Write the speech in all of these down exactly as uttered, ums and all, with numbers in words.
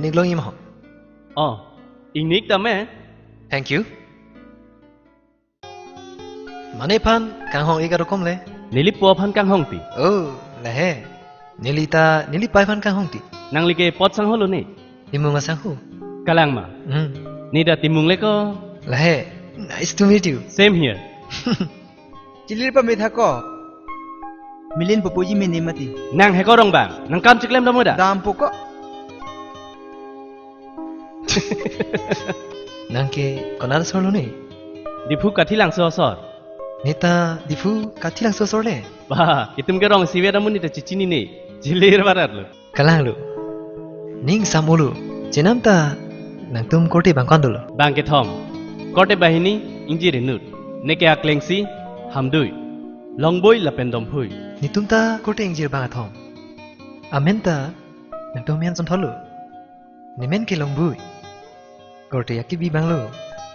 Ning long-im ho. Oh, ingni-ik tame. Thank you. Mane aphan kanghong-ik arokom le? Neli po aphan kanghong ti. Oh, lahei. Neli ta neli pei aphan kanghong ti. Nangli ke pot sangho lo ni? Timung asangho. Kalang ma? Hmm. Neli ta Timung le ko. Lahei. Nice to meet you. Same here. Chilir pamit ha ko. Milin pupuji mini mati. Nang he ko Rongbang, nang kam chiklem dam da? Dampo ko. Nang ke konat asor lo ni? Diphu Kathilangso asor. Neli ta Diphu Kathilangso asor le. Ba, itum ke rong sivet amun neli ta chichinine. Chilir barat lo. Kalang lo. Ning sam-olo. Chenam ta nangtum korte bang ko-an dolo? Bang kethom. Korte banghini, ingjir inut. Neke aklengsi, Hamdui, Longboi lapen Domphui. Netum ta korte ingjir bang athom. Amen ta nangtum amen son thotlo. Nemen ke Longboi. Korte akibi bang lo.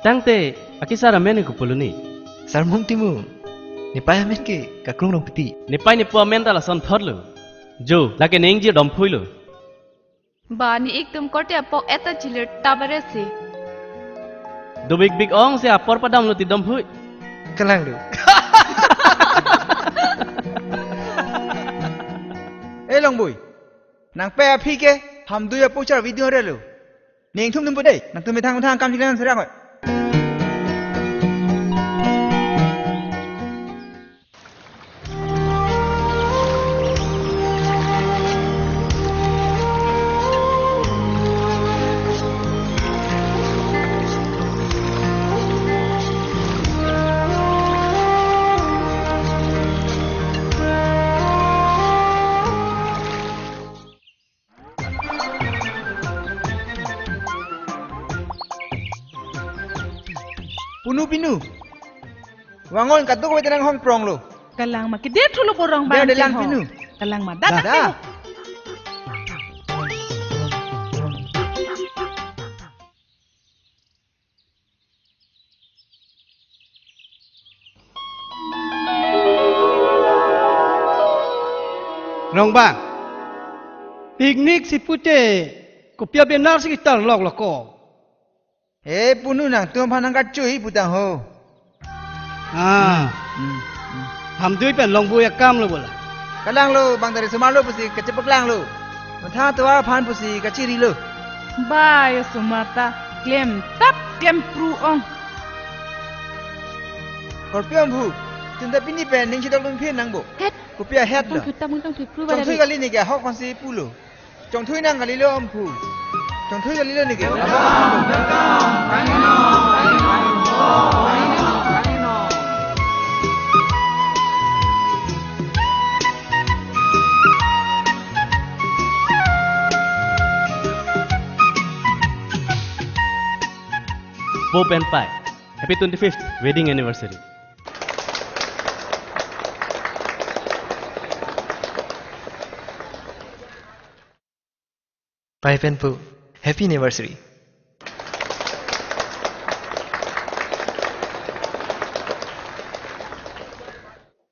Tangte, akesar amen ke kopi lo ni? Sarmung Timung. Nepei amen ke Kakrung Rongpiti. Nepei nepo amen ta lason thotlo. Jo, lake ne ingjir Domphui lo. Ba, ne-ik atum korte apok eta chilir tabare si. Dobik bik ong si apor padam lo ti Domphui. Kalang lo. Eh, Longboi. Nangpei aphi ke Hamdui apo char video re lo. Ning thum thum pu dei. Nangtum methang methang kam chiklem serang oi. Punu, Pinu. Vangon kaduk bete nanghong prong lo. Kalang ma, kedet thulo borong bang. Dia delang ho. Pinu. Kalang ma, dak. Da, da. Rongbang. Picnic si pute kopi abenar si kitar lok lok ko. Eh, Punu, nangtum aphan nangkachui putang ho. Ah. Hmm, hmm, hmm. Hamdui pen Longboi akam lo bola. Kalang lo, bang dari sumar lo pusi kachepaklang lo. Methang tovar aphan pusi kachiri lo. Ba, ya sumar ta klem tap klem pru ong. Korpi Omphu, tunda pini pen ning chidok lungphin nangbo. Het. Kopi ahet lo. Tong thu tap tong thu pru ba. Chongthui dari kali neke ahok konsi pulo. Chongthui nang kalilo Omphu. Chongthui kalilo neke. Po pen pei. Happy twenty-fifth wedding anniversary. Pei pen pu, happy anniversary.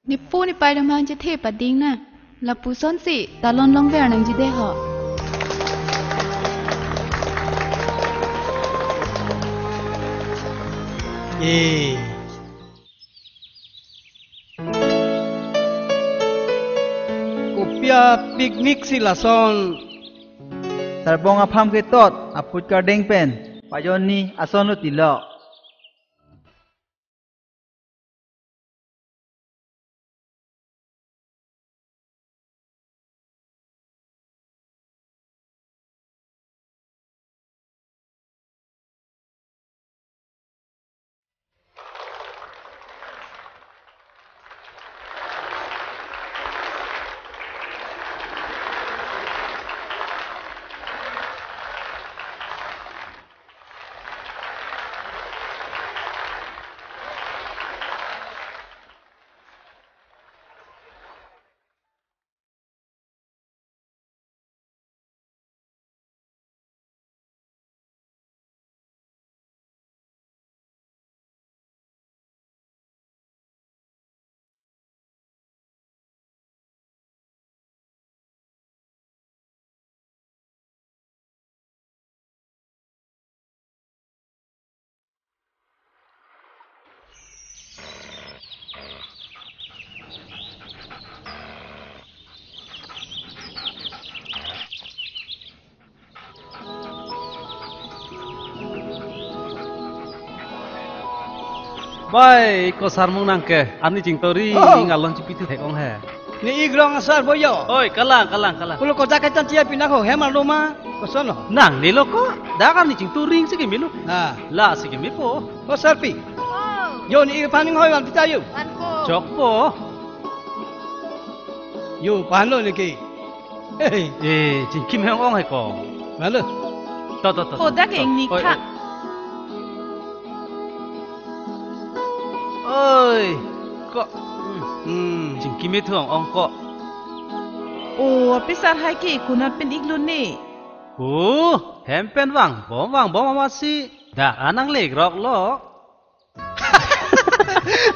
Nepo nepei atum aphan chethe pading na. Lapuson si talon longver nangji de ho. Eh. Kopi apicnic si lason. Sarbong apham ketot aput kardeng pen. Pajon ni ason lo tilo. Pai, ko sarmung nang ke, arni chingto ri, Oh. Ing along chipi thu thek ong he. Ne ik rong asar boyo. Oi, kalang, kalang, kalang. Pulo kojak kachan chia pinang ho, hem arlo ma, koson lo. Nang nelo ko, dak arni chingto ring si kemelo. Ah. La si kemepo. O sarpi. Oh. Yo ne ik paning hoi wan pita yo. Wan ko. Chokpo. Yo, pahlo ne ke. Hey. Eh, chingkim heng ong hai ko. Halo. To, to, to, to, Kodak to. Ingni Oi, kha. Oi. Oi, ko. Hmm. Chingkim thu ong ong ko. Oh, apisar hai ke kunat pen iklo ne. Oh, hem pen vangbom, vangbom amatsi. Dak anang lek rok lo.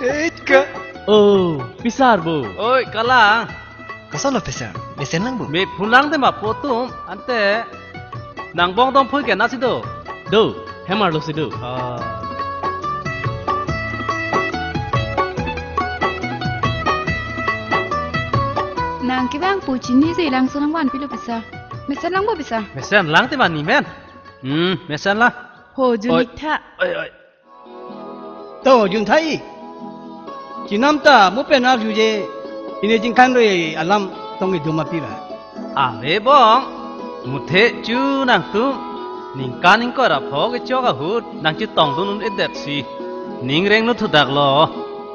Eit ka. Oh, pisar bo. Oi, kalang. Koson lo pisar? Mesen lang bo. Me phun lang te ma po atum, ante. Nang bong dong phui ke na si do. Do, hem arlo si do. Ah. Nang kevang pu chini si lang sonang van pilo pisar. Mesen lang bo pisar. Mesen lang te ma ne men. Hmm, mesen la. Ho, jun Oi. Ik tha. Oi, oi. To, jun tha ik. Chenam ta, mo pen arju je, pine jingkan re alam tong idum api ra. Ave bong, muthe chu nangtum, ningkan ingkoi ra pho kechok ahut, nang chetong dun un-edet si. Ning reng nu thudak lo.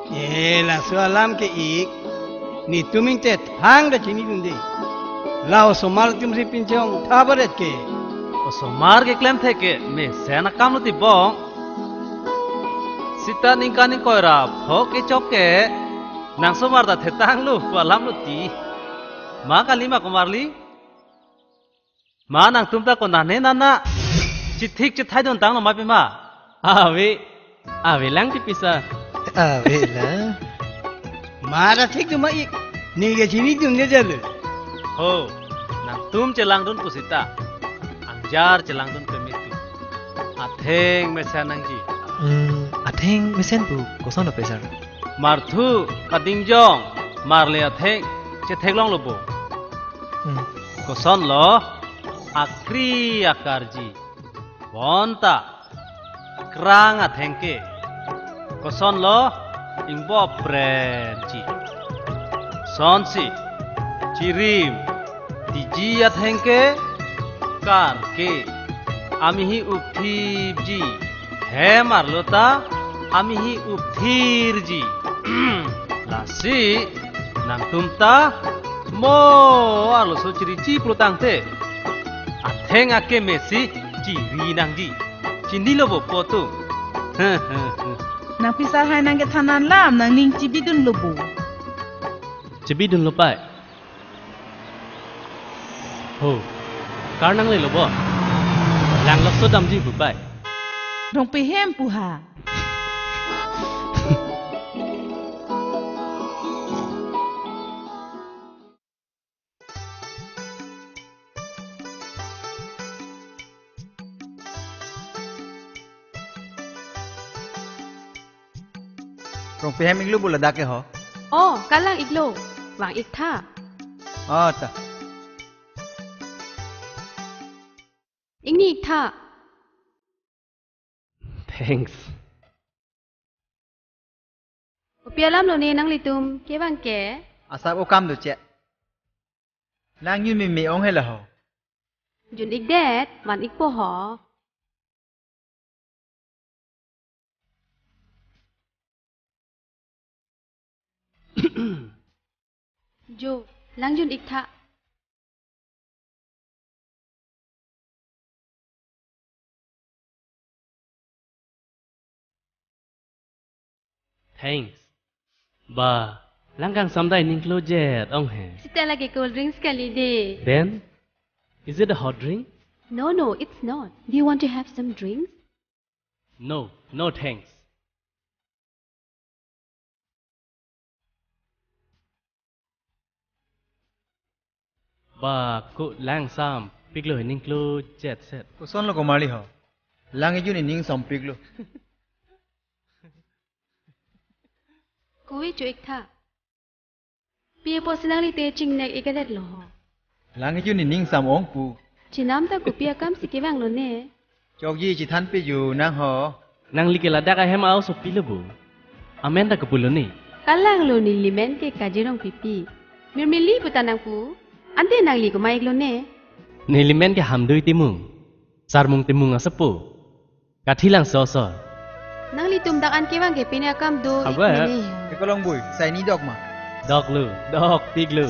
Eh, laso alam ke ik, netum ingtet hang da chini dunde. La osomar atum si pinchong tha baret ke. Osomar keklem thek ke, mesen akam lo ti bong. Sita ningkan ingkoi ra pho kechok ke, nang somar ta thetang lo, pu alam lo ti. Ma kali ma komarli? Ma nangtum ta konane nana. Chithik chithai dun tang lo ma pima. Ave, ave lang ti pisar. Ave la. Ma ra thik dun ma ik. Ningke chini dun ne jalo. Ho, nangtum chelang dun pu sita. Angjar chelang dun peme tu. Atheng mesen nangji. Hmm, atheng mesen pu koson lo pisar? Marthu, kadingjong, marle atheng, chetheklong lo bo. Hmm. Koson lo, akri akarji. Bonta, krang atheng ke. Koson lo, ingbo prenji. Sonsi, chirim, tiji atheng ke, kar ke. Amihi upthipji. Hem arlo ta, amihi upthirji. Lasi, nangtum ta, mo arloso chiri chiplo tangte. Atheng akeme si chiri nangji. Chini lo bo po atum. Nang pisar hai nang kethan alam nangning chibidun lo bo. Chibidun lo pai. Ho, kar nangle lo bo. Lang lokso damji pu pai. Rongpi hem pu ha. Rongpi hem iklo bo ladak ke ho. Oh, kalang iklo. Vang ik tha. Oh, ta. Ingni ik tha. Thanks. Kopi alam lo ne nanglitum kevang ke? Asap o kam do che. Lang jun meme ong hela ho. Jun ik det, van ikpo ho. Jo, lang jun ik tha. Thanks. Ba, lang kangsam dai ning klo jet ong he. Sita lake cold drinks kali de. Then, is it a hot drink? No, no, it's not. Do you want to have some drinks? No, no thanks. Ba, ko lang sam piklo he ning klo jet set. Koson lo komarli ho. Lang ejun ining sam piklo. Kove cho ik tha. Pi apotsi nanglite chingnek ik det lo ho? Lang ejun ining sam ong pu. Chenam ta kopi akam si kevang lo ne? Chokji chethan pe ju nang ho. Nangli ke ladak ahem a-oso pilo bo? Amen ta kopulo ne? Kalanglo, neli men ke Kajirong Pipi. Mirmili puta nangpu. Ante nangli komat-iklo ne? Neli men ke Hamdui Timung. Sarmung Timung asopo. Kathi Langso asor. Nanglitum dak an kevang ke pine akam do-ik Abe. Mene. Ke Kolongbui, sai ni dok ma? Doklo, dokpiklo.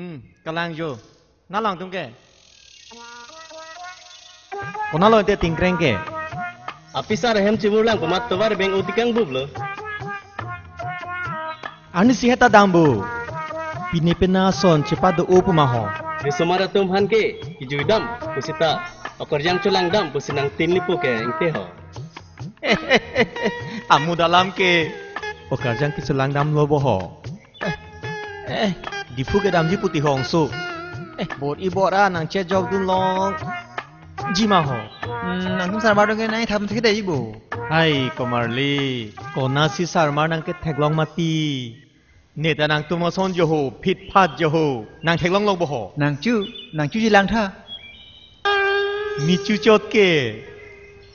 Hmm, kalang jo. Nalangtum ke? Konatlo te tingkreng ke? Apisar ahem chimur lang komat tovar beng utikang bublo. Ani si heta dambu. Pine pena son chepa do upu maho. Risomar atum aphan ke, kijui dam, pusita. Okarjang cholang dam, pusi nangtin lipo ke, ingte ho. Amu dalam ke. Okarjang ke cholang damlo bo ho. Eh, eh, Diphu kedamji puti hongso. Eh, bor-i bor-a nangchejok dunlongji maho. Hmm, nangtum sarmar atum ke nangthap thekdetji bo. Hai, komarli. Konasi sarmar nangketheklong mati. Neta nangtum ason jo ho, phitphat jo ho. Nangtheklonglo bo ho. Nangchu, nangchuji langtha. Nichu chot ke.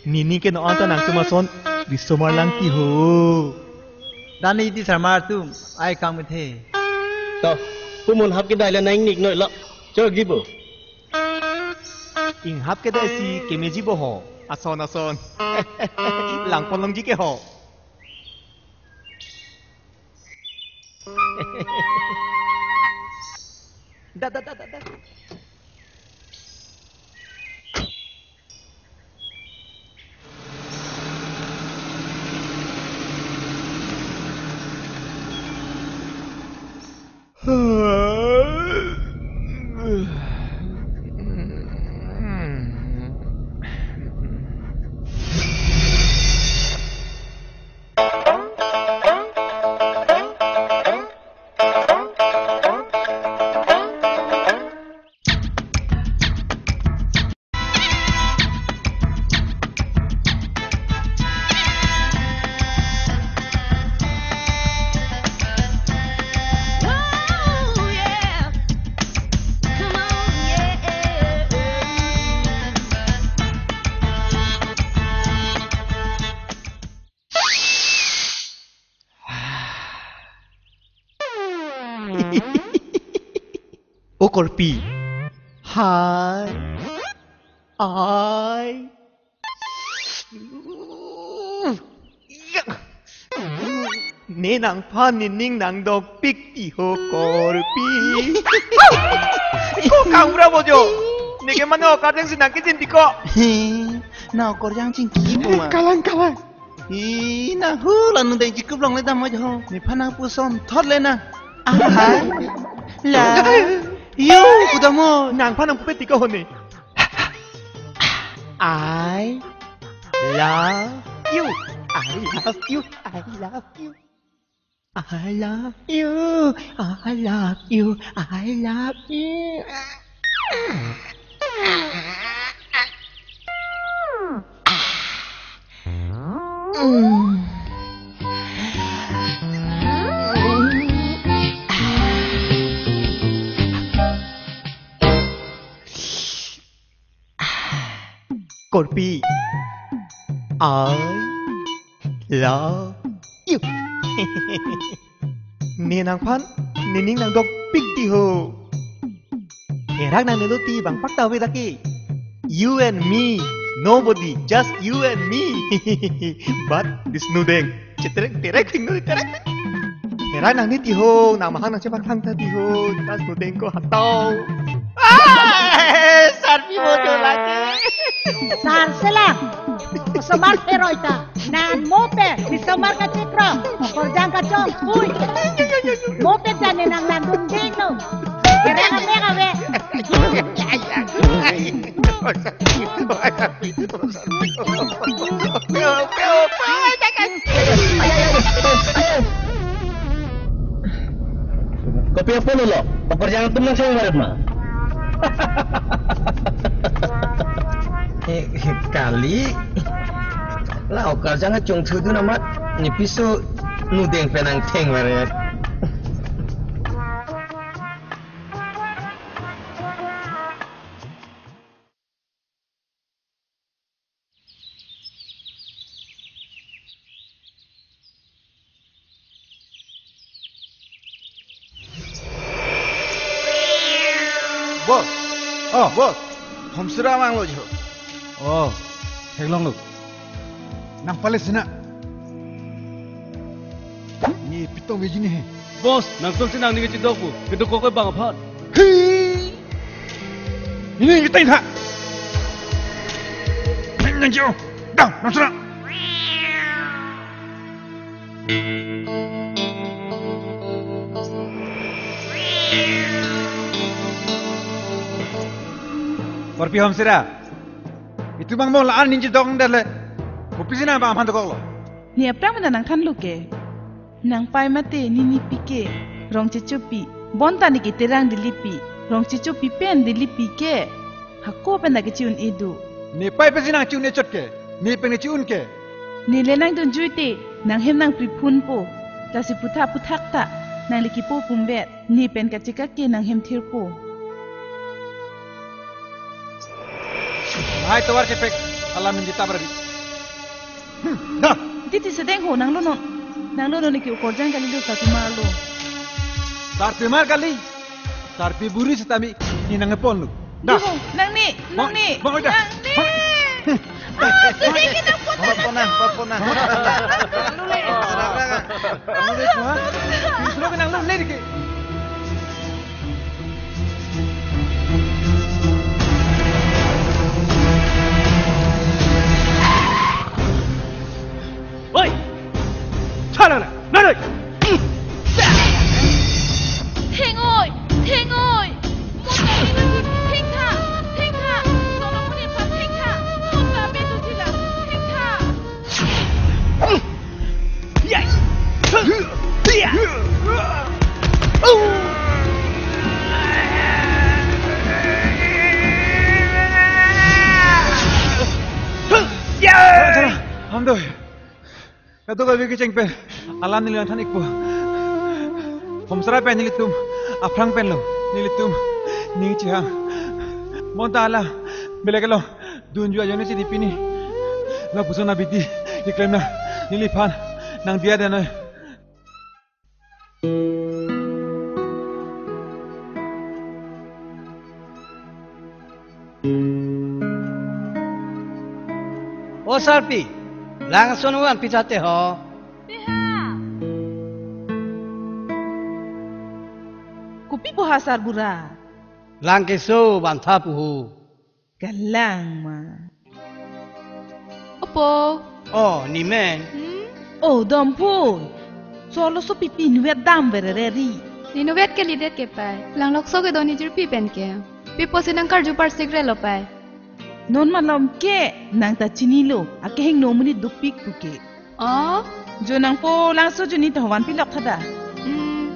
Nini ke no anta nangtum ason risomar lang ti ho. Dani di sarmar atum, ai kang methe. To, pumun hap kedai la nang nik noi lo. Chokji bo. Inghap kedai si kemeji bo ho. Ason, ason. Langpon longji ke ho. Da, da, da, da, da. O Korpi. Hai. Ai. Ne nangphan nening nangdokpik ti ho Korpi. Ko kangbura bojo. Neke mane okarjang si nangkejin ti ko. He, na okarjang chingki pu ma. Kalang, kalang. Hi, na hu la nudeng chikup longle dam mo jo. Nephan nangpuson thot le na. Ahai. La. Yo, kudamo. Nangphan nangpupe ti ko hone. I love you. I love you. I love you. I love you. I love you. I love you. Korpi, I love you. Ne nangphan nening nangdokpik ti ho. Herak nangnelo ti bang pakta ave lake. You and me, nobody, just you and me. But this nudeng. Cheterek terek thing nudi terek. Herak nangni ti ho, nangmahang nangchepakhang ta ti ho, tas nudeng ko hatau. Ah, sarpi bojo lake. Sar selang. Somar peroi ta. Nan mope, di somar kachikro. Korjang kachong. Hui. Mope jane nang nang dunding no. Kere na mega we. Kopi apot lo, okarjang atum nangcheng maret ma. Eh, kali. La okarjang achung thudun amat, ne piso nudeng pen nangtheng maret. Boss. Oh. Boss. Homsura mang lo jo. Oh. Theklonglo. Nang pale sina. Ni pitong veji ni he. Boss, nangtum si nangning kechidok pu. Keduk kokoi bang aphan. He, Ini kita ini ha. Nang nang jo. Dang, nang sana. Korpi hom sira. Itum bang mo la-an ningje dong dale. Kopi sina bang aphan dokoklo. Ne aphrang mena nangthanlo ke. Nangpai mate ne nipi ke rong chechopi. Bonta ne ke Terang Dilipi. Rong chechopi pen Dilipi ke. Hako pen ta ke chi-un-e do. Ne pai pensi nang chi-un-e chot ke. Ne pen ne chi-un ke. Ne le nangdunjui te nanghem nangpriphunpo. Lasi puthak puthak ta nang le kipo pumbet. Ne pen kachekak ke nanghem thirpo. Hai tovar chepek alam ningje tabrari. Hmm, da. Titi sedeng ho nanglo non. Nanglo non iki ukorjang kali lo sarpi mar lo. Sarpi mar kali. Sarpi buri setami ne nangponlo. Da. Di ho, nang ne, nang ne. Bang, bang, da. Nang ne. Bang. Ah, sedeng ke nangpon. Bang, bang, bang, bang. Nang le. Nang le, ha? Nang le, nang le, le, ke. Oi! Chala na, na, na! Thengoi! Thengoi! Mo ta ni thengtha! Thengtha! Solomon ni thengtha! Mo ta be tu thila! Thengtha! Hamdoi. Kadokave kecheng pen alam neli nangthan ikpo. Homsara pen nelitum aphrang penlo nelitum ning chihang. Bonta alam belek lo. Dunju ajoine chini pini. Lapuson abidi keklem nang neliphan nangdiya dei noi. O sarpi, langsun van pita te ho. Piha. Kopi pu ha sarbura. Lang keso bantha pu ho. Kalang ma. Opo. O, ne men. Hmm? O, Domphu. Solo so pipi inutvet dam verere ri. Inutvet ke lidet ke pai. Langlokso kedo ne jirpi pen ke. Pi pusi nangkarju parsik relo pai. Non malom ke nang ta chinilo. Akehingno amonit dopik pu ke. O? Jo nangpo langso ajoine ta vanpi lok tha da. Hmm.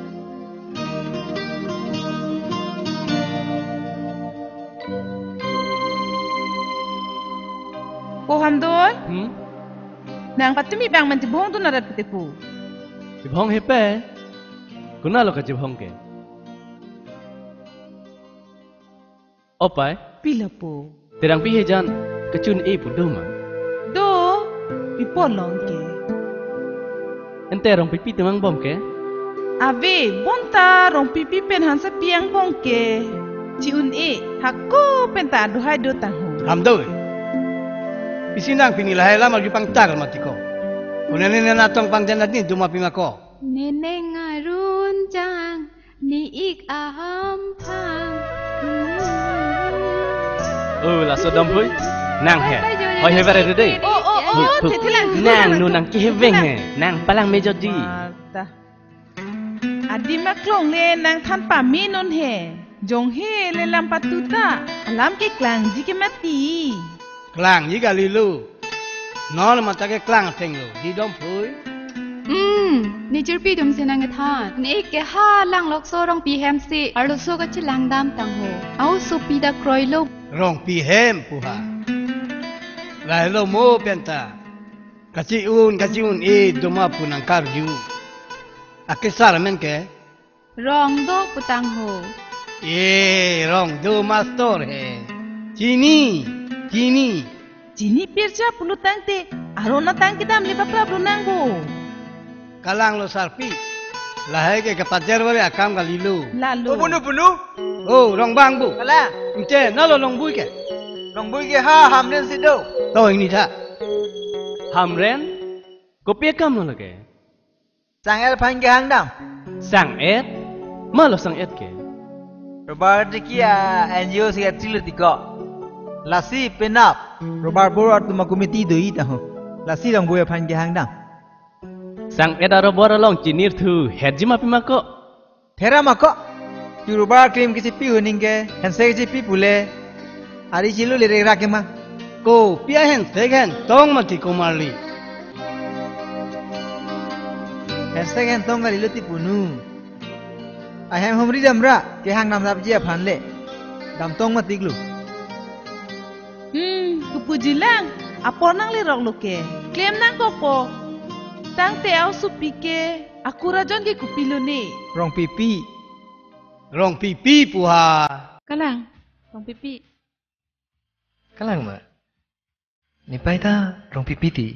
Po Hamdoi? Hmm? Nang patumi bang men chibhong dun arat pute po. Chibhong hepe. Konatlo kachibhong ke? O pai. Pi lapu? Terangpi hejan kachun-e pu do ma? Do, pi pu long ke. Ante Rongpipi temang bom ke? Ave, bonta Rongpipi pen hansa piang bom ke. Chi-un-e, hako pen ta aduhai do tang ho. Hamdoi. Pisi nang pini lahai lam arju pangtak mati ko. Konane ne natong pangjan adin duma pima ko. Neneng arun jang. Ni ik aham phang. O, laso Domphui. Nang he. Hoi he bare dei. O, o, o, Hu, hu. Thethelang. Nang nu nang keheveng he. Nang palang mejotji. Marta. Adim aklong le nangthan pame non he. Jong he le lam patu ta. Alam keklangji ke mati. Klangji kalilo. Non mata keklang thenglo, di Domphui. Hmm, ne jirpi atum si nangkethan. Ne ke ha Langlokso Rongpi hem si arloso kachelang dam tang ho. Au sopi ta kroilo. Rongpi hem pu ha. Lahelo mo penta. Kachi-un, kachi-un-e duma pu nangkarju. Akesar men ke. Rong do pu tang ho. E, rong do master he. Chini, chini. Chini pircha pulo tangte, aron atang kedam le paprap lo nang ho. Kalang lo sarpi. Lahai ke kapajar bare akam kalilo. Lalo. O bunu bunu. O, rong bang bu. Kala. Ante, nalo Rongbui ke. Rongbui ke ha Hamren si do. To ini tha. Hamren? Kopi akam lo lake. Sang-et aphan kehang dam. Sang-et? Malo sang-et ke? Robert tiki a N G O secretary lo tiko. Lasi penap Robert Bor atum a committee do-i ta ho. Lasi longboi aphan kehang dam. Sang-et a Robert along chinirthu herji ma pi ma ko? Thera ma ko? Chu Robert krim kechipi hu ningke, handset kechipi pule. Ari chilo le re ra ke ma. Kopi a handset hen tong ma ti ko marli. Handset hen tong kali lo ti punu. Ahem humri damra, kehang dam dapji aphan le. Damtong ma tiklo. Hmm, kepuji lang, apor nanglerok lo ke. Klem nangkokpo. Tangte aosopi ke, akur ajon ke kopilo ne? Rongpipi. Rongpipi pu ha. Kalang, Rongpipi. Kalang ma. Nepai ta Rongpipi ti.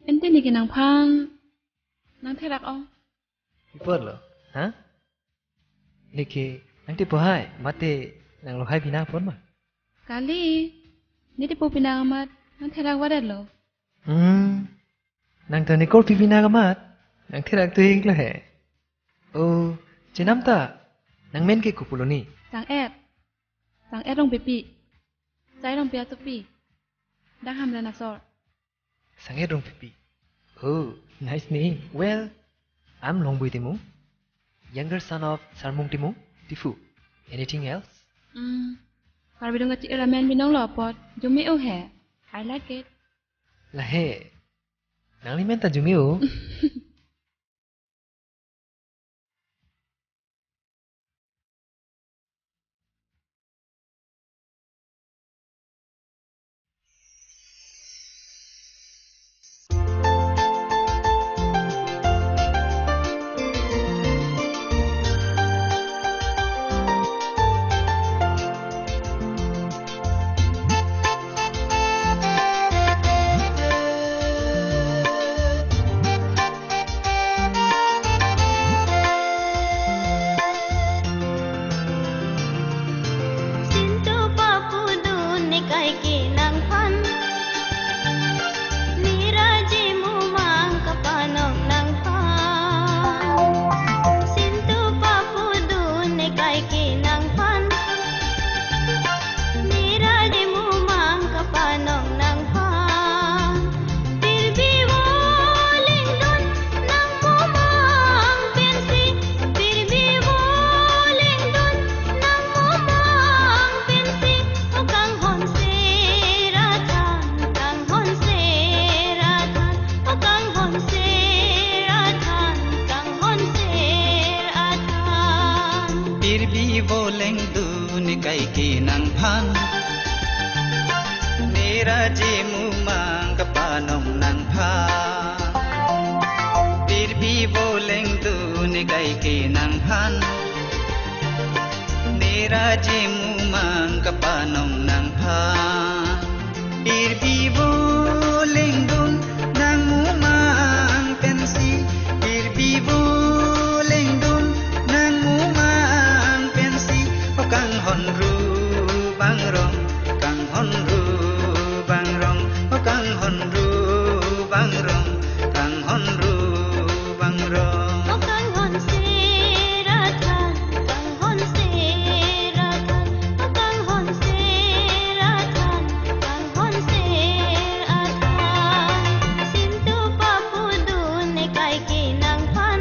Ante neke nangphan nangtherak ong. Pi apot lo, ha? Neke nangtepo hai, mate nanglo hai pinang apot ma? Kali, ne tepo pinang amat, nangtherak varet lo. Hmm. Nang ta ne korpi pinang amat, nangtherak tu ik lo he. Oh, chenam ta, nangmen ke kopulo ni? Sang-et. Sang-et Rongpipi. Sai Rongpi atopi. Dang Hamren asor. Sang-et Rongpipi. Oh, nice name. Well, I'm Longboi Timung, younger son of Sarmung Timung, Diphu. Anything else? Hmm. Karbi Anglong kachik ramen binong lo apot. Jome o he. I like it. Lahe. Nanglimen ta jome o. Sintu papudun ne kaike nangphan, neraji mumang kapanong nangphan. Sintu papudun ne kaike nangphan, neraji mumang kapanong nangphan. Pirbi voleng dun nang mumang pensi, pirbi voleng dun nang mumang pensi, o kanghon sera than, kanghon sera than, o kanghon sera than, kanghon sera than. Pirbi voleng dun ne kaike nangphan, neraji mumang kapanong nangphan. Pirbi voleng dun ne kaike nangphan, neraji mumang kapanong nangphan. Pirbi voleng dun nang mumang pensi, pirbi voleng dun nang mumang pensi, o kanghon ru bang rong, kanghon ru bang rong, o kanghon ru bang rong, kanghon ru bang rong. O kanghon sera than, kanghon sera than, o kanghon sera than, kanghon sera than. Sintu papudun ne kaike nangphan,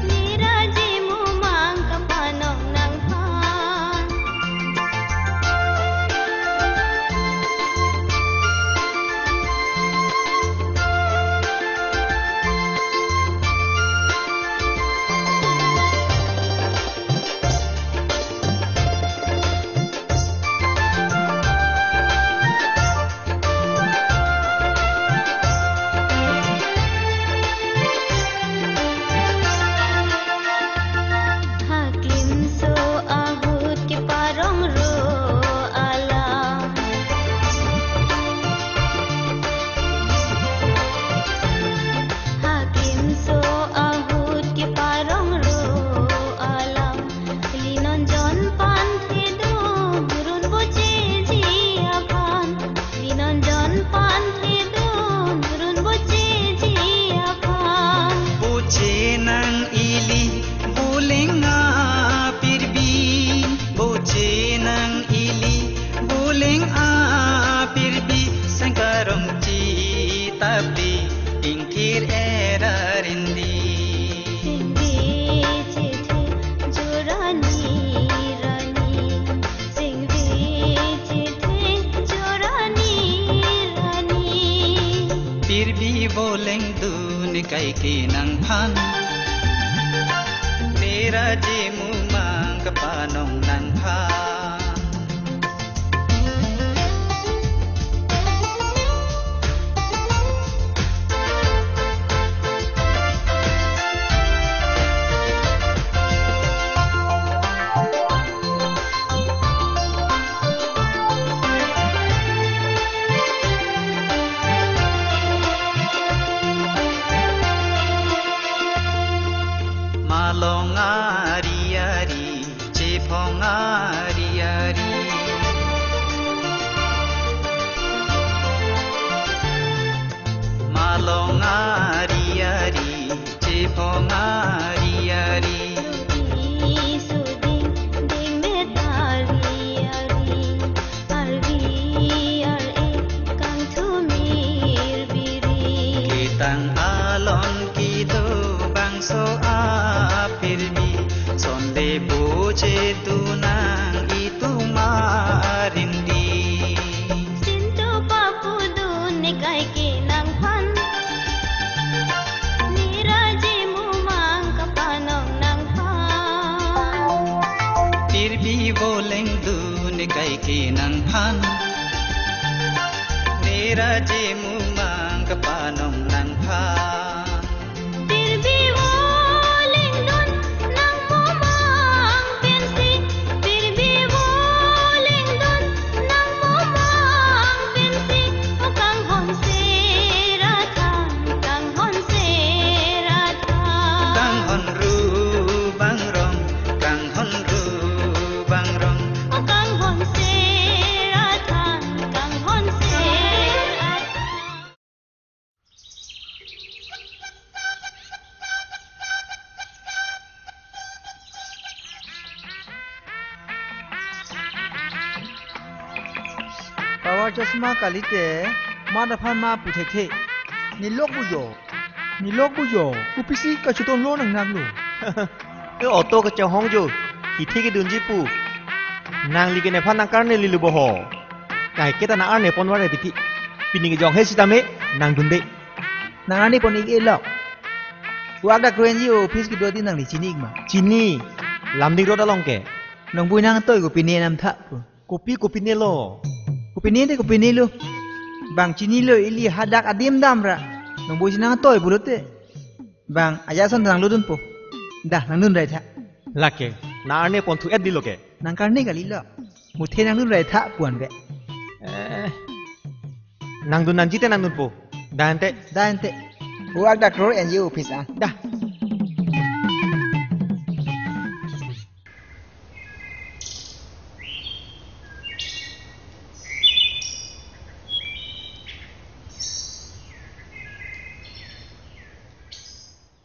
neraji mumang kapanong nangphan. Kaike nangphan, neraje mumang kapanong nangphan. Malong ari ari, chephong ari ari. Malong ari ari, chephong ari ari. Isuding ding metar ari. Arvi ar-e kangthumir biri. Ketang alon kedo bangso apirbi. Sonde boche tunang itum arindi. Sinto papudun ne kaike nangphan. Neraje mumang kapanong nangphan. Pirbi voleng dun kaike nangphan. Neraje mumang kapanong nangphan. Pirbi voleng dun nang mumang pensi. Pirbi voleng dun nang mumang pensi. O kanghon sera than, kanghon sera than. Kanghon ru bang rong, kanghon ru bang rong. O kanghon sera than, kanghon sera than. Power chasma kalite, ma daphan ma pu thekthe. Nilok bujo. Nilok bujo. Kopisi kachiton lo nang nang lo. E auto kachehong jo. Hithi kedunji pu. Nangli ke nephan nang karne lilo boho. Kaike ta nang arne pon vare piti. Pini kejong he sitame nang dunde. Nang arne pon ik elok. Wak dak N G O office kedo ati nangli chini ik ma. Chini. Lumding Road along ke. Nongbui nangtoi kopine namtha pu. Kopi kopine lo. Kopine te kopine lo. Bang chinilo ili hadak adim damra. Nongbui si nangtoi pulote. Bang ajat ason nang lodunpo. Dah nang dun rai tha. Lake. Nang arne pon thu et dilo ke. Nang karne kalilo. Muthe nang dun rai tha puan ke. Eh. Nang dun nangji te nang dunpo. Dah ante. Dah ante. Wak dak N G O office ah. Dah.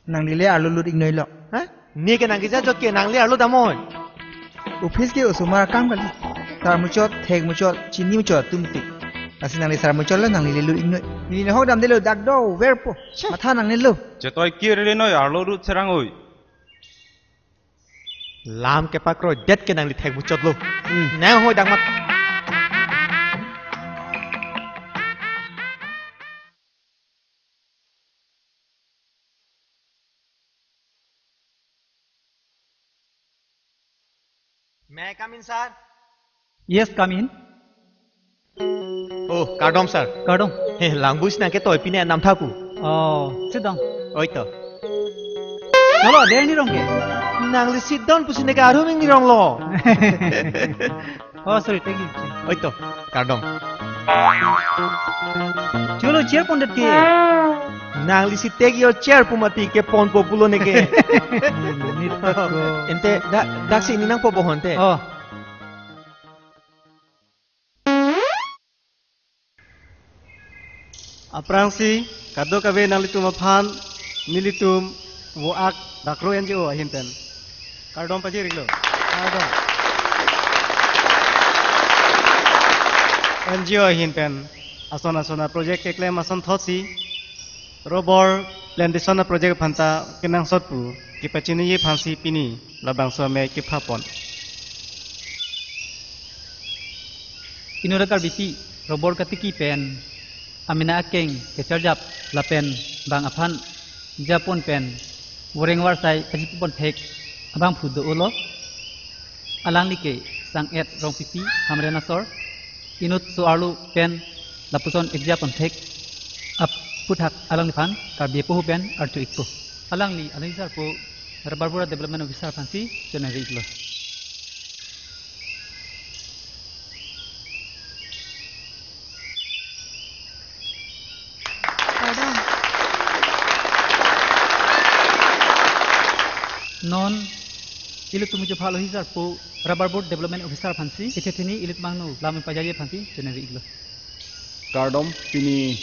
Nangli le arlo lut ik noi lo. Ha? Ne ke nang kejajok ke nangli arlo damoi. Office ke osomar akam kali. Sar muchot, thek muchot, chini muchot atum tik. Lasi nangli sar muchot lo nangli le lut ik noi. Neli nahok damdelo dak do verpo. Che. Matha nangnelo. Chetoi kir le noi arlo lut serang oi. Lam kepakroidet ke nangli thek muchot lo. Hmm. Nang hoi dang mat. May I come in, sir? Yes, come in. Oh, kardom, sir. Kardom. He, langbui si nang ketoi pine namtha pu. Oh, sit down. Oi to. Cholo, de ni rong ke. Nangli sit down pusi ne ke arum ni rong lo. Oh, sorry, thank you. Oi to, kardom. Cholo, chair pondet ke. Nangli si take your chair pu mati ke ponpo pulo ne ke. Hmm, nit patko. Ante, da, daksi ne nangpo bohon te. Oh. Aphrangsi, kadokave nanglitum aphan, nelitum, Wak dak N G O ahin pen. Kardom pajir iklo. Kardom. N G O ahin pen. Ason ason a project keklem asonthotsi. Rubber plantation a project aphanta kenangsot pu. Kepachiniji aphansi pini. Labangso amei kephapon. Inut a Karbipi, rubber katiki pen, amena akeng, kecharjap, lapen, bang aphan, Japon pen voreng varsai pajipi pon thek abangphu do-olo. Alangli ke Sang-et Rongpipi Hamren asor. Inut so-arlo pen lapuson ekjapon thek aputhak alangliphan Karbi apohu pen arju-ikpo. Alangli along sarpo Rubber Board Development Officer aphansi choningri-iklo. Kardom. Non ilitum ajo aphan along sarpo Rubber Board Development Officer aphansi, ithethini ilitum angno lam pajaji aphansi choningri-iklo. Kardom, pini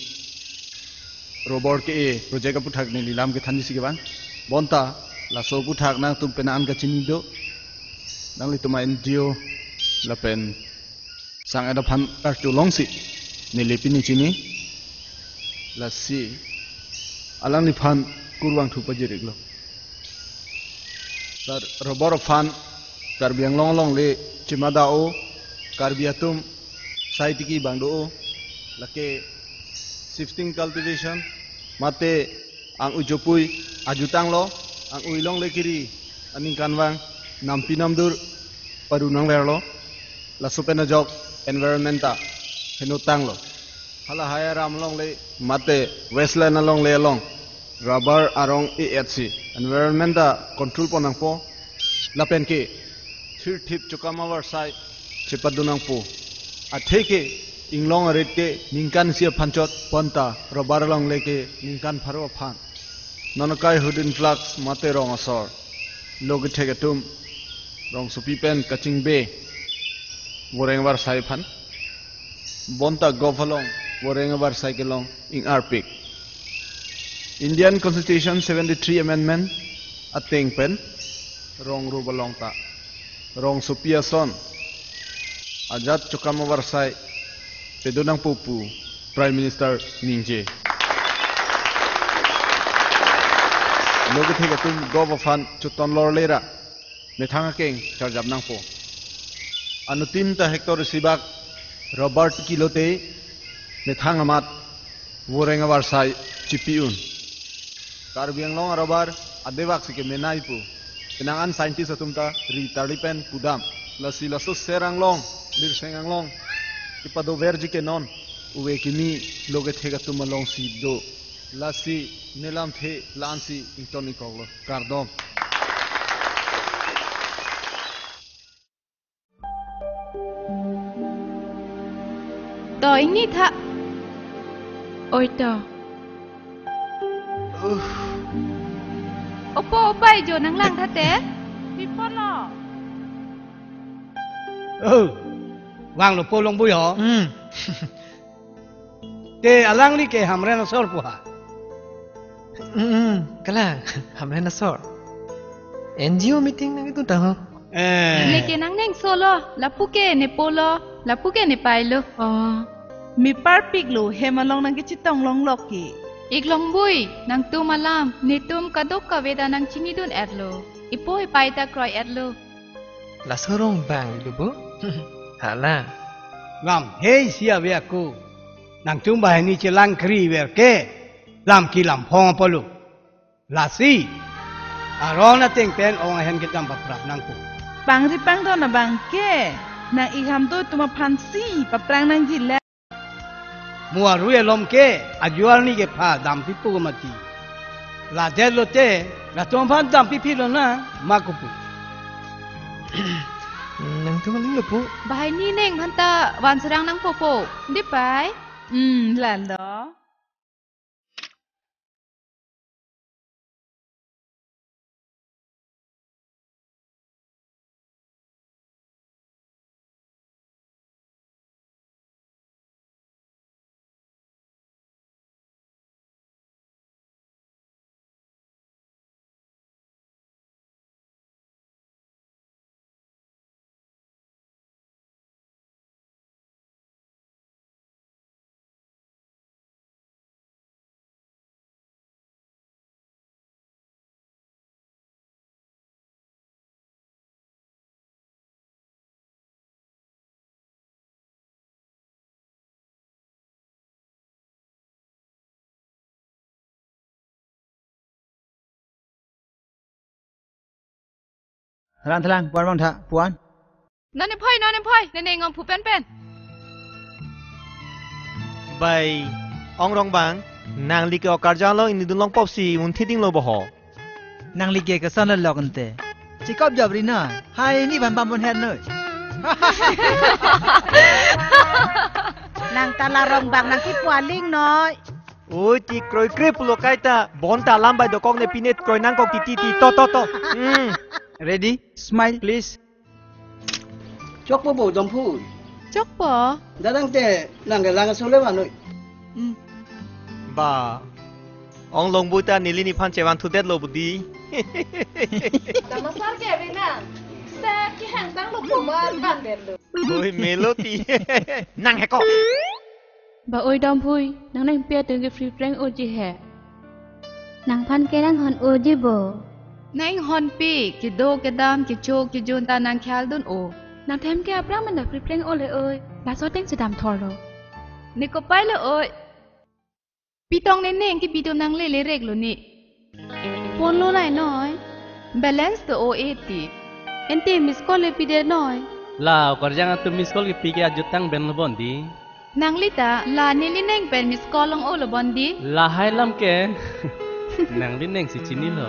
rubber ke-e project aputhak neli lam kethanji si kevang. Bonta laso aputhak nangtum penang an kachini do. Nanglitum a-N G O lapen Sang-et aphan kartu longsi neli pini chini. Lasi alangliphan kurvangthu pajir-iklo. Sar rubber aphan Karbi Anglong alongle chima do-o, Karbi atum sai tiki abang do-o, lake shifting cultivation, mate ang-ui chopui ajutanglo, ang-ui alongle kiri aningkanvang nampi namdur paru nangverlo, laso pen ajok environment ta henotanglo. Hala lahai aram alongle mate westland alongle along rubber arong e-etsi environment ta control pon nangpo, lapen ke thirthip chokam avarsai chepadun nangpo. Atheke inglong arit ke ningkan isi aphan chot, bonta rubber alongle ke ningkan pharo aphan. Non akai hudin flux mate rong asor, lo kethek atum, rongsopi pen kachingbe voreng avarsai aphan. Bonta govt along voreng avarsai kelong ing-arpik. Indian Constitution seventy-three Amendment ateng pen rong rup along ta rongsopi ason ajat chokam avarsai pedun nangpo pu Prime Minister ningje. Lo kethek atum govt aphan choton lorle ra methang akeng charjap nangpo. Anuttin ta hectare isi bak rubber tiki lote methang amat voreng avarsai chipi un. Karbi Anglong arubber adevak si kemenei pu penang an scientist atum ta ri tarli pen pudam. Lasi laso Ser Anglong, Lirseng Anglong kepadoverji ke non ove kimi lo kethek atum alongsi do. Lasi ne lamthe la-ansi ington ingkoklo. Kardom. To ingni tha. Oi to. Opo opai jo nanglang tha te. Pi po lo. Oh, vanglo po Longbui ho. Hmm. Te alangli ke Hamren asor pu ha. Hmm, kalang, Hamren asor. N G O meeting nangkedun ta ho. Eh. Neke nangnengsolo, lapu ke ne po lo, lapu ke ne pai lo. Oh. Mi parpik lo, hem along nangkechetong longlok ke. Ik Longbui, nangtum alam, netum kadokave ta nangchinidun-etlo. Ipo ipai ta kroi-etlo. Laso rong bang lo bo? Hala. Lam hei si ave ako. Nangtum banghini chelang kri ver ke. Lam ki lam phong apotlo. Lasi aron ateng pen ong ahem kedam paprap nangpo. Pangri pangdon abang ke. Nang-ik hamdo atum aphansi paprang nangji le. Mo arui alom ke, ajual ni kepha dampipo mati. Ladet lote, latum aphan dampipi lonang, ma kopu. Nangtum aling lo po. Banghini neng aphanta van serang nangpo po. Di pai? Hmm, lalo. Ran thalang, puan bang tha, puan. Non ne phoi, non ne phoi, ne ne ngom phu pen pen. Bai, Ong Rongbang, nangli ke okarjang lo, ini dun long pop si, un thiding lo boho. Nangli ke kesan lo lok ente. Chikop jabri na, hai ni ban bam bon her noi. Nang ta la Rongbang nang kipu aling noi. Oi, ti kroi krip lo kaita, bonta alam bai dokok ne pinet kroi nangkok titi ti, to, to, to. Hmm. Ready? Smile, please. Chokpo bo Domphui. Chokpo. Dadang te nang ke lang sole ba noi. Hmm. Ba. Ong Longbui ta neli nephan chevan thudet lo budi. Damasar ke bina. Sa ki hang tang lo kumar ban der lo. Oi, Melody. Nang heko. Ba oi Domphui, nang nangpi atum ke free prank oji he. Nangphan ke nanghon oji bo. Nanghonpi, kedo kedam, kecho kejun ta nang khel dun o. Nangthem ke aphrang manda free prank ole oi. Laso ateng si dam thor lo. Ne kopai lo oi. Pitong ne neng ke bidom nang lele rek lo ne. Phone lo nai noi. Balance to o eighty. Ente miss call le pide noi. La okarjang atum miss call kepi ke ajutang ben lo bon di. Nangli ta la neli neng pen miss call long o lo bon di. Lahai lam ke. Nangli neng si chini lo.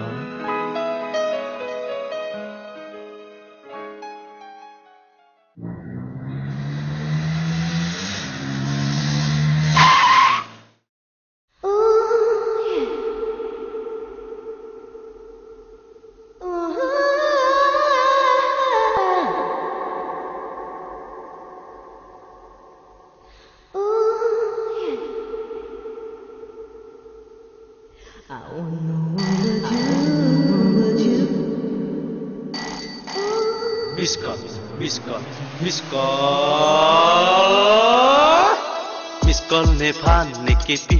Miss call, miss call, miss call. Miss call nephan ne kepi.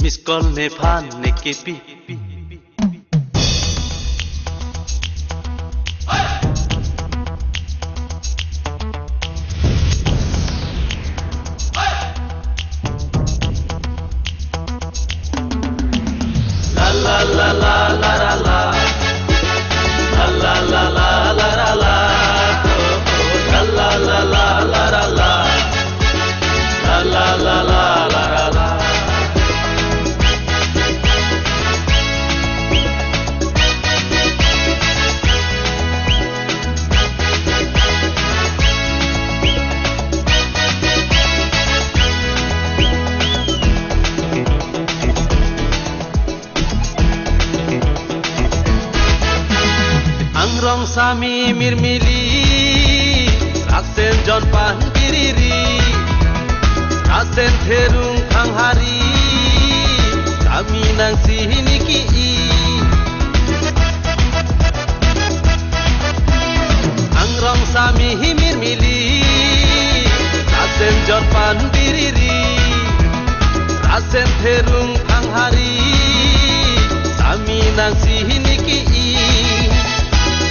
Miss call nephan ne kepi. Angrong sami mirmili, rasen jon pan biriri, rasen therung khanghari, kami nang sihini ki-i. Angrong sami himir mili, rasen jon pan biriri, rasen therung khanghari, sami nang sihini ki-i,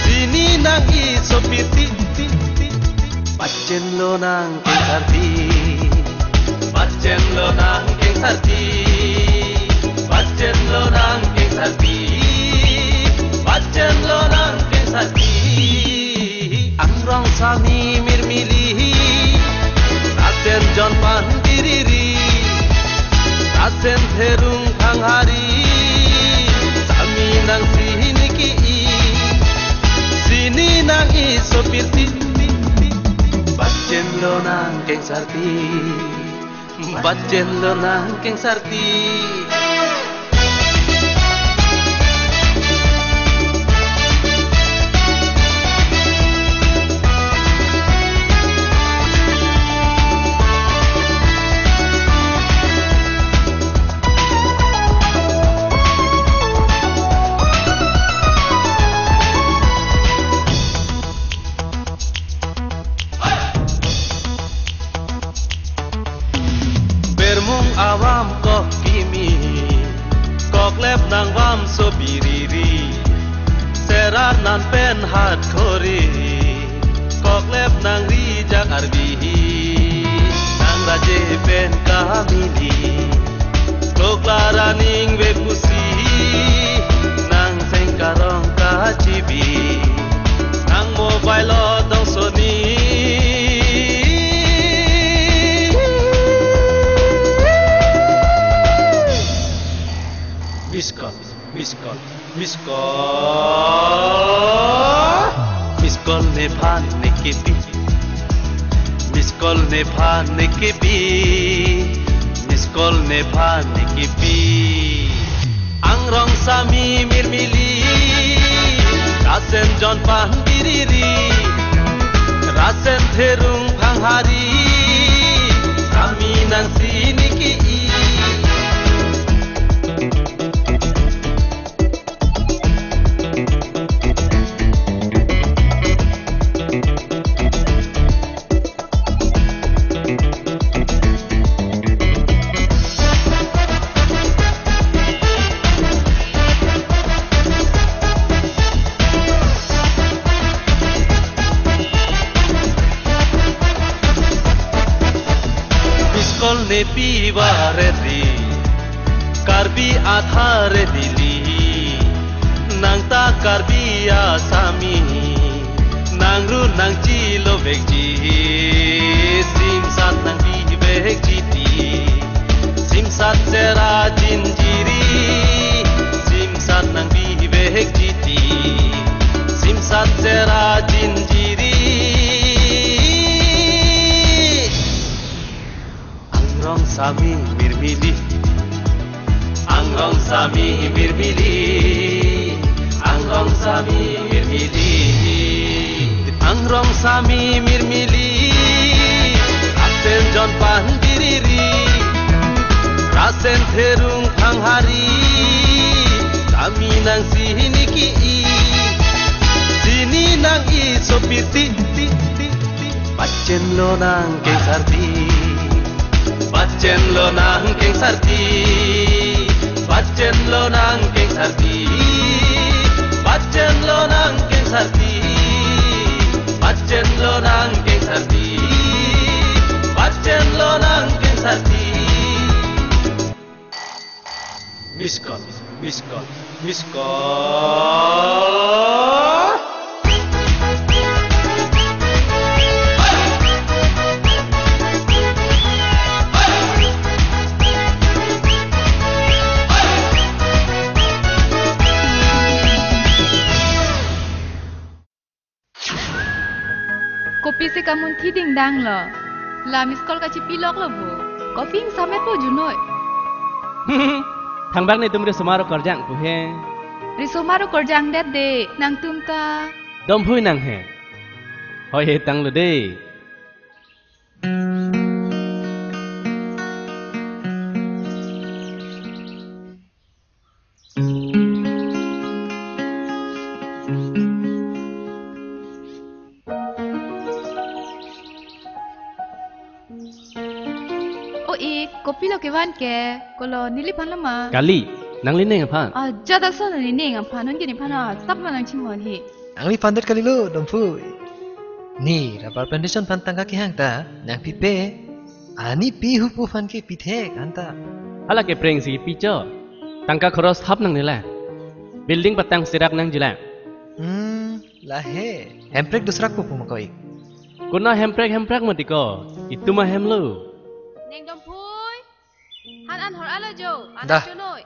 sini nang-i sopiti, pacen lo nang keng sarti. Pacen lo nang keng sarti. Pacen lo nang keng sarti. Pacen lo nang keng sarti. Angrong sami mirmili, rasen jon pan biriri, rasen therung khanghari, sami nang sihini ki-i, sini nang-i sopiti. Pacen lo nang keng sarti. Pacen lo nang keng sarti. Bermung avam kok kimi, koklep nang vam so biriri, serar nan pen hat khori, koklep nang ri jak arbihi, nang raje pen kamili, kokla raning ve pusi, nang seng karong ka T V, nang mobile lo dong soni. Miss call, miss call, miss call. Miss call nephan nekepi. Miss call nephan nekepi. Miss call nephan nekepi. Angrong sami mirmili, rasen jon pan biriri, rasen therung phanghari, sami nang sini ki-i. Miss call nepi ba ready, Karbi athare dili, nang ta Karbi asami, nang ru nang chilo vekji, simsat nang bi vekji ti, simsat sera jinjiri, simsat nang bi vekji ti, simsat sera jinjiri. Angrong sami mirmili, angrong sami mirmili, angrong sami mirmili, angrong sami mirmili, rasen jon pan biriri, rasen therung phanghari, sami nang sini ki-i, sini nang-i sopiti. Pachenlo nang kengsarpi, pachenlo nang kengsarpi, pachenlo nang kengsarpi, pachenlo nang kengsarpi, pachenlo nang kengsarpi, pachenlo nang kengsarpi. Miss call, miss call, miss call. Kopisi kamunthi dingdang lo. La miss call kachipilok lo bo. Kopi ingsamet po junoi. Thangbak netum risomar okorjang pu he. Risomar okorjang det de, nangtum ta. Domphui nang he. Hoi he tanglo de. O ik, kopilo kevan ke, kolo neliphan lo ma? Kali, nanglining aphan. Ah, jada so nanglining aphan, non ke nephan, ah, sap ma nangchimon he. Nangliphan det kalilo, Domphui. Ne rubber plantation aphan tangka kehang ta nangpipe. Anipi hupo aphan ke pithek anta. Hala kepreng si picho. Tangka khoros thap nangne la. Building patang serak nangji la. Hmm, lahei. Hemprek dusrak pupu ma ko ik. Kona hemprek hemprek mati ko. Itum ahem lo. Neng Domphui. Han an hor alo jo. Dah. Anak chonoi.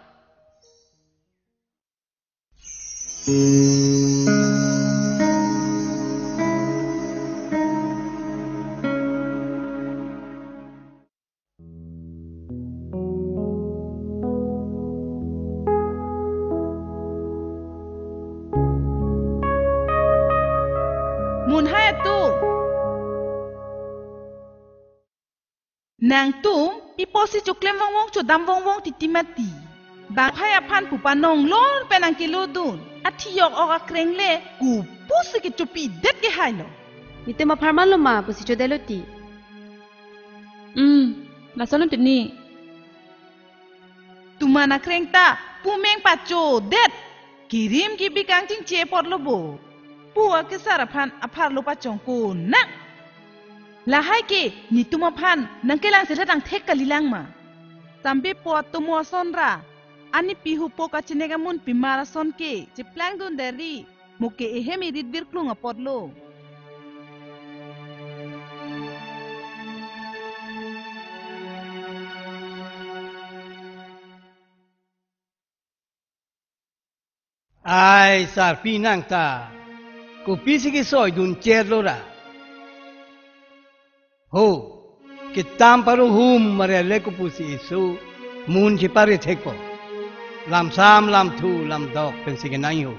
Munhai atum. Nangtum, pi apotsi choklem vongvong chodam vongvong titi mati. Bang phai aphan pupa nonglor pen nangkelodun. Athiyok ok akreng le, kopusi kechopidet ke hai lo. Netum apharman lo ma pusi chodelo ti. Hmm, lason lo tini. Tuman akreng ta pumeng pachodet. Kirim kibi kangchingche apot lo bo. Pu akesar aphan apharlo pachongkon nang. Lahai ke netum aphan nangkelang seta tangthek kalilang ma. Sambe po atomo ason ra. Anipi hupo kachinek amun pimar ason ke cheplangdun deri. Mo ke ehem erit birklung apotlo. Ai, sarpi nang ta, kopisi kesoi dun chet lo ra? Ho, ketam paro hum mare le kopusi isu mun chepare thekpo. Lamsam lamthu lamdok pensi kenangji ho.